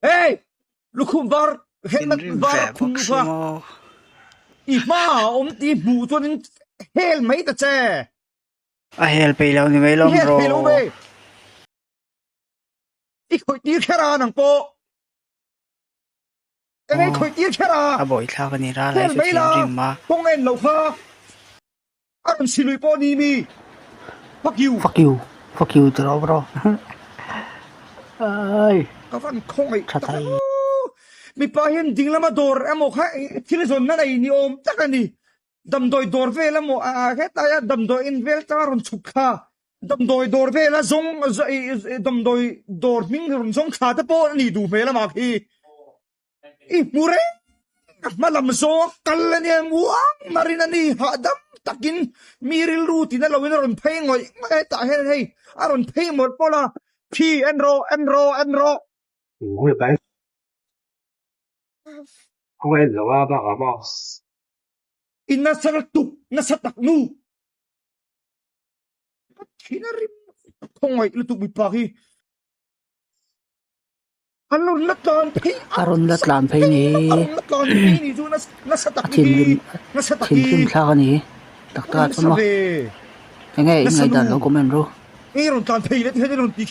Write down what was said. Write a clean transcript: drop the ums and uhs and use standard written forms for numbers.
Hey! Lukhum var helmet Thinrim var ve a khum bawk nu si kha maw. i hma a awm tih hmuh chuanin hel mai ta che. A hel peih lo ni mai I lawm hel thei lo bro. ve. I khawih tir kher a nang pawh. Eng i khawih tir kher a. A buaithlak a ni ral ai Hel chu mai la thinrim a. kawng en lo kha a rawn si lui pawh ni mi. Fuck you. Fuck you. Fuck you tiraw bro. Ai. Ka van khawngaih Tha tak thai. a. Mipa hian dinglama dawr emaw kha thil zawnna nei ni awm tak a ni. Damdawi dawr vel emaw hetaia damdawi in vel tanga rawn chhuk thla damdawi dawr vela zawng damdawi dawr hming rawn zawng thla te pawh a nih duh hmel amah khi i hmu reng a hma lam zawng a kal a nia muang marin a ni hahdam takin mi rilru tina loin a rawn phei ngawih ngawih a hetah hian hei a rawn phei mawlh mawlh a khi en rawh en rawh en rawh. I nasa lutuk nasa tak nu. Ka thin a rim khawngaih lutuk mipa hi. An rawn la tlan phei A rawn la tlan phei ni. A rawn la tlan phei ni chu nasa tak A thinrim nasa tak thinrim thlak a ni. Tak tak ah chuan maw. Enge in ngaihdan lo comment ru. Nge rawn tlan phei le ti hian i rawn ti kher.